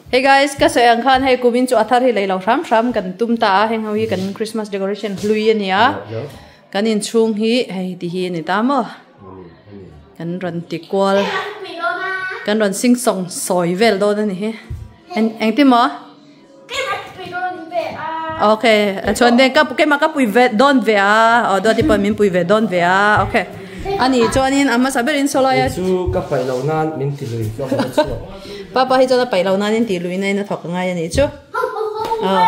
Hey guys, ka sawi ang khan hei kumin chu a thar hi lei lo hram hram kan tum ta a, heng ho hi kan Christmas decoration hlui a ni a, kan inchhung hi hei ti hi a ni ta maw, kan rawn ti kual, kan rawn sing sawng sawi vel dawn a ni hi, engtin maw? Okay, chuan den ka keimah ka pui ve dawn ve a, aw duati pawh min pui ve dawn ve a, okay. Ani chuanin a hmasa berin sawlai a. Chu ka paih loh nan min ti lui ka hmu chhuak. Papa hi chuan a paih loh nan in tih lui na in a thawk a ngai a nih chu. Aw.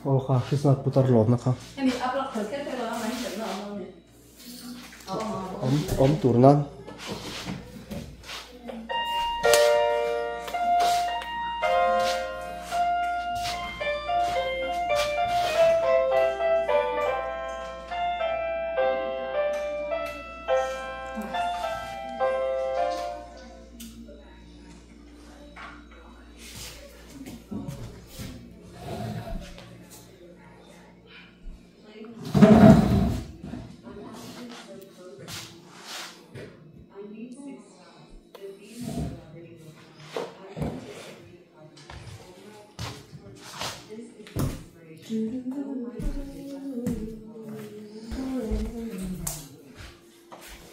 Aw kha Christmas putar lawmna kha awm awm tur nan.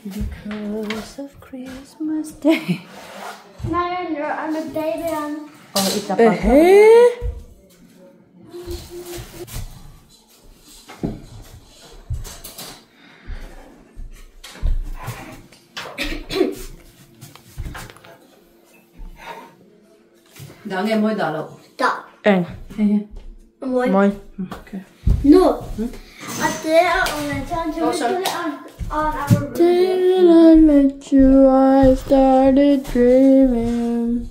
Because of Christmas Day. I'm a baby. I'm Oh, it's a papa. Dah nge mawi dah loh? Dah. Eng. Hei hi. Mawi. Mawi. Okay. No. A te a awm leh chuan Oh, can we sorry. put it on on our room? Till I met you, I started dreaming.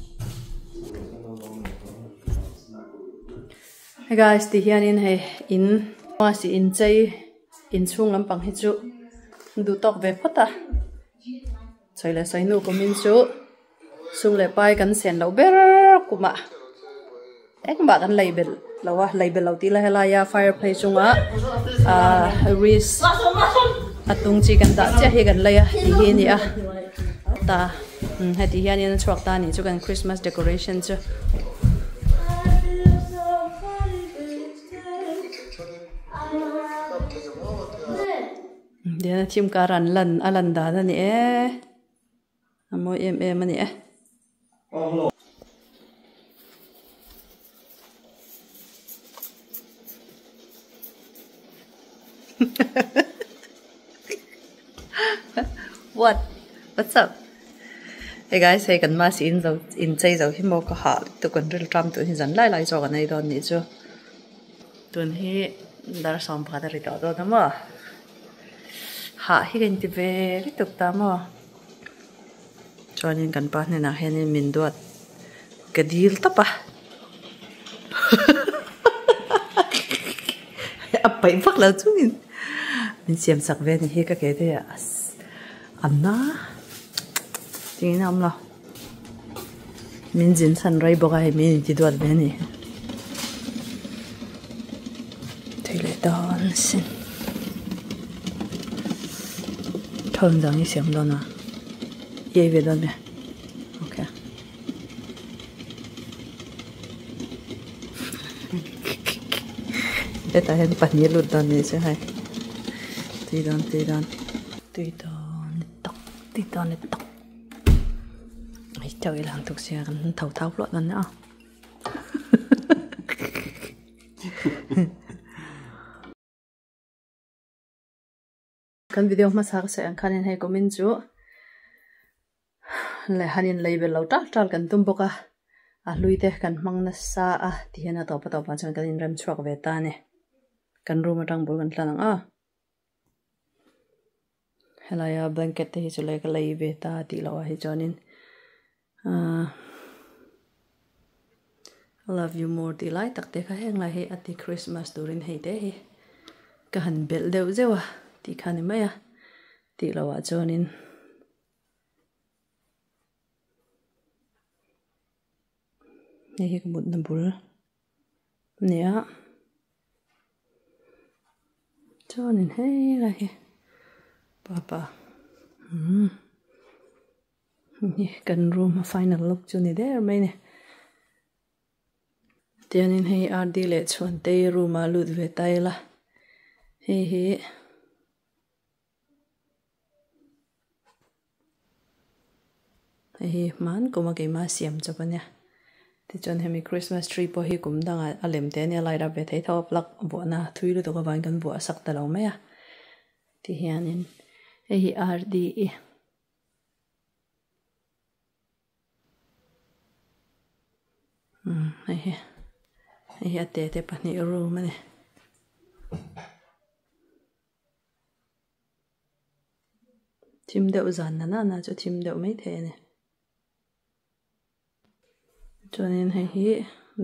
Hey guys ti hianin hei in si in chei inchhung lampang hi chu duh tawk ve phawt a sawi leh sawi hnu kumin chu sum leh pai kan sen loh ber kumah engmah kan lei belh lo a lei belh lo tih la helaia fireplace chunga ah risk a tung chi kan dah chiah hi kan lei a tih hi a ni a ta heti hianin a chhuak ta a nih chu kan christmas decoration chu. Diana thim kar an lan a lan dan a ni e a mawi em em a ni e. What what's up hey guys hei kan mask in zo in chei zo hi maw ka hah lutuk kan rilṭam tun hi zan lai lai zawk an ei dawn nih chu. Tun hi dar 10 a ri tawh dawn a maw? Hah hi ka inti ve lutuk ta maw? Chuanin kan pa hnenah hianin min duat ka dil tawp a a paih vak lo chungin min siam sak ve a ni hi ka ke te a na tingin a awm lo. Min zin chhan rei bawk a hei min inti duat ve a ni. Thei leh dawn sin. Thawn dang i siam dawn a. I ei ve dawn nge? Okay. Hetah hian pahnih lut dawn ni che hei. Tui dawn tui dawn. Tui dawn ni tak tui dawn ni tak. Ai chau i lang tuk sia kan tho thau hluah dawn nia. Kan video hmasa ka sawi ang khanin hei kumin chu leh han in lei bel lo tal tal kan tum bawk a a hlui te kan hmang nasa a ti hian a tawp a tawpah chuan kan inrem chhuak ve ta a ni kan room atang bul kan tlan ang a. Helaia blanket te hi chu lei ka lei ve ta tih loh ah hi chuanin ahh I love you more tih lai tak te kha heng lai hi a ti christmas turin hei te hi ka han belh deuh zeuh a tih kha ni mai a tih loh ah chuanin. Hei hi ka mutna bul a ni a chuanin hei lai hi papa umm hei kan room a final look chu ni der mai a ni tianin hei R D leh Chhuantei room ah lut ve ta ila hei hi. Hei hi hman kum a keimah siam chawp a nia tichuan hemi christmas tree pawh hi kum dangah a lem te ania light up ve thei tho a plug vuahna thui lutuk avangin kan vuah sak ta lo mai a ti hianin hei hi R D E. Umm hei hi hei hi a te te pahnih room a ni. Thim deuh zan na na na chu thim deuh mai thei a ni. Chuanin hei hi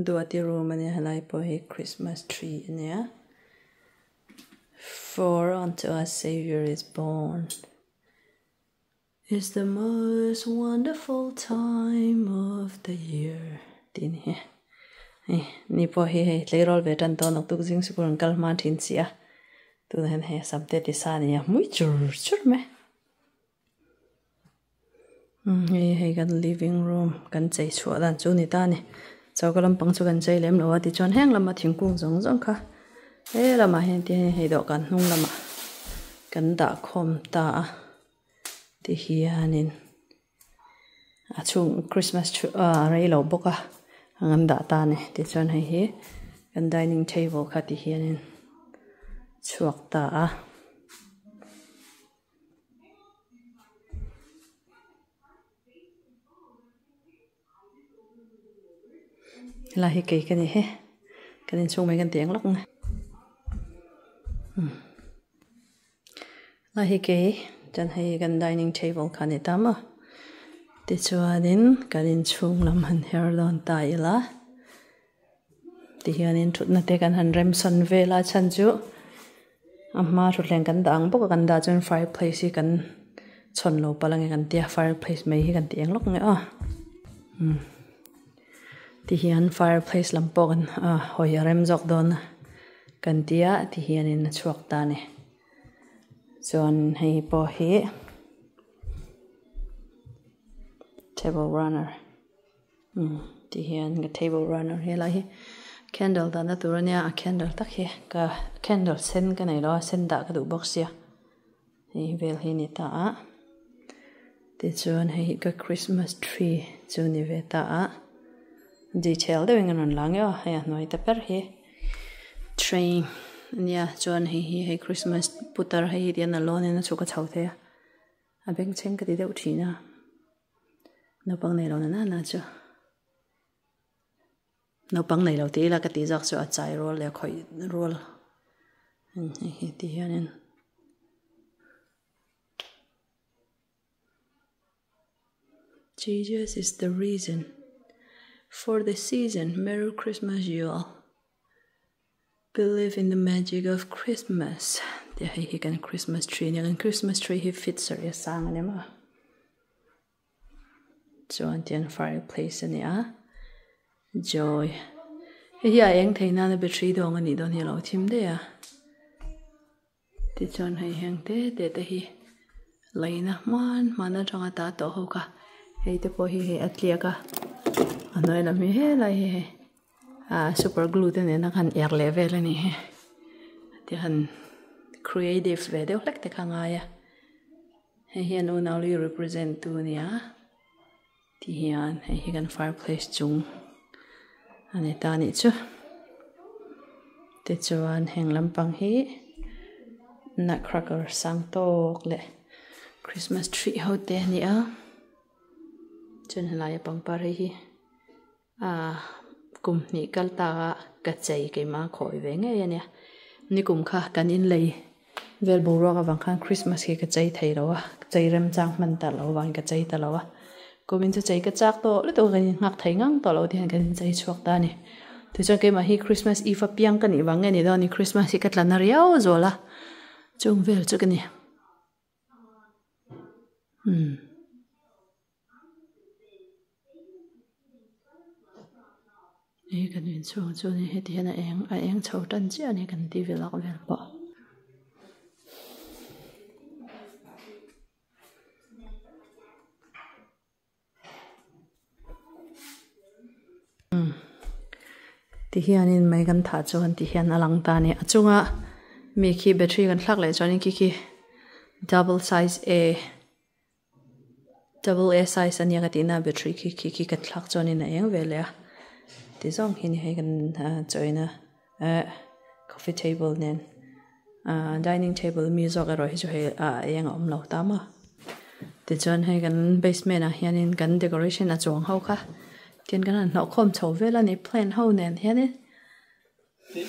Duati room a nia helai pawh hi Christmas tree a nia. For unto us saviour is born is the most wonderful time of the year tih a ni hi. Hei ni pawh hi hei tleirawl ve tan tawh naktuk zing sikul an kal hma thin si a tunah hian hei a sam te ti sa a ni a hmui chur chur mai umm hei hei kan living room kan chei chhuah dan chu a ni ta a ni choka lampang chu kan chei lem lo a tichuan heng lama thingkung zawng zawng kha he lamah hian ti hian hei dawhkan hnung lamah kan dah khawm ta a ti hianin. A chhung christmas thu ah a rei lo bawk a ang an dah ta a ni tichuan hei hi kan dining table kha ti hianin chhuak ta a. Helai hi kei ka ni he kan inchhung mai kan ti ang lawk ang a hi kei chuan hei kan dining table kha a ni ta maw tichuanin kan inchhung lam han her dawn ta ila. Ti hianin thutna te kan han rem sawn vel a chhan chu a hma thutthleng kan dah ang bawk a kan dah chuan fireplace hi kan chhawn lo palh ange kan tia fireplace mai hi kan ti eng lawk nge aw umm ti hian fireplace lam pawh kan ah hawi a rem zawk dawn a kan tia ti hianin a chhuak ta a ni chuan hei pawh hi table runner. Umm ti hian ka table runner helai hi candle dahna tur ania a candle tak hi ka candle sen ka nei lo a sen dah ka duh bawk sia hei vel hi a ni ta a tichuan hei hi ka christmas tree chu a ni ve ta a detail deuhin an rawn lang eo a hei a hnuai te ber hi train ania chuan hei hi hei christmas putar hei hi tihian a lawn in a chhuk a chho thei a a bengchheng ka ti deuh thin a. Naupang nei lo na na chu naupang nei lo tih ila ka tih zawk chu a chai rual leh a khawih rual hei hi ti hianin Jesus is the reason for the season merry Christmas you all believe in the magic of Christmas tih hei hi kan Christmas tree ania kan Christmas tree hi fit sarih a sang a ni maw. Chuan tian fireplace a ni a joy hei hi a eng thei nana battery dawng a nih dawn hi a lo thim daih a tichuan hei heng te te te hi leina hman hman atanga ta tawh ho kha hei te pawh hi hei a tliak a a hnuai lam hi helai hi hei ah super glue te nena khan er leh vel a nih hi tihan creative ve deuh hlek te kha a ngai a. Hei hian unau li represent tu a nia ti hian hei hi kan fireplace chung a ni ta anih chu tichuan heng lampang hi nutcracker sang tawk leh christmas tree ho te a ni a chuan helaia pangpar hei hi ahh kum hnih kal ta a ka chei keimah a khawi ve ngei a nia nikum kha kan inlei vel boruak avang khan christmas hi ka chei thei lo a chei remchang hman ta lo avangin ka chei ta lo a kumin chu chei ka chak tawh lutuk a kan innghak thei ngang tawh lo te hian kan inchei chhuak ta a ni tichuan keimah hi christmas eve a piang ka nih vang nge ni dawn ni christmas hi ka tla na riau zual a chung vel chu ka ni umm. Hei kan inchhung chu ni heti hian a eng a eng chho tan chiah a ni kan ti vel ak vel pawh. Ti hianin mai kan thah chuan ti hian a lang ta a ni a chunga mi khi battery kan thlak leh chuanin khi khi double size a. Double A size ania ka tihna battery khi khi khi ka thlak chuanin a eng ve leh a ti zawng hi ni hei kan chawina eh coffee table nen ah dining table mi zawk erawh hi chu hei a eng a awm lo ta maw tichuan hei kan basement ah hianin kan decoration a chuang ho kha tin kan han hnawh khawm chho vel a ni plant ho nen hianin.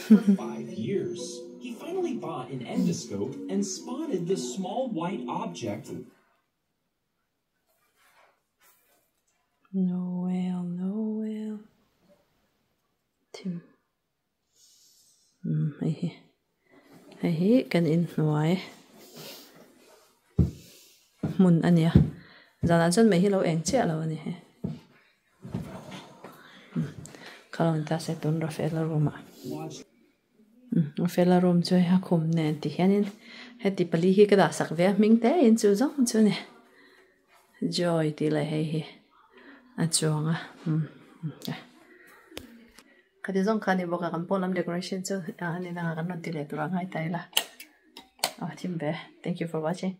For 5 years. He finally bought an endoscope and spotted the small white object. Noel, Noel. Thim. Um, hei hi. Hei hi kan inhnuai hmun a nia. Zanah chuan mei hi lo eng chiah lo a ni he. Khalawm ta se tun Rafaela room ah Rafaela room chu hei a khum nen ti hianin heti pali hi ka dah sak ve a hming te in chu zawng chu ni Joy tih leh hei hi a chuang a khati zawng kha a ni bawk a kan pawn lam decoration chu a ni nangah kan rawn ti leh tur a ngai ta ila a thim ve thank you for watching.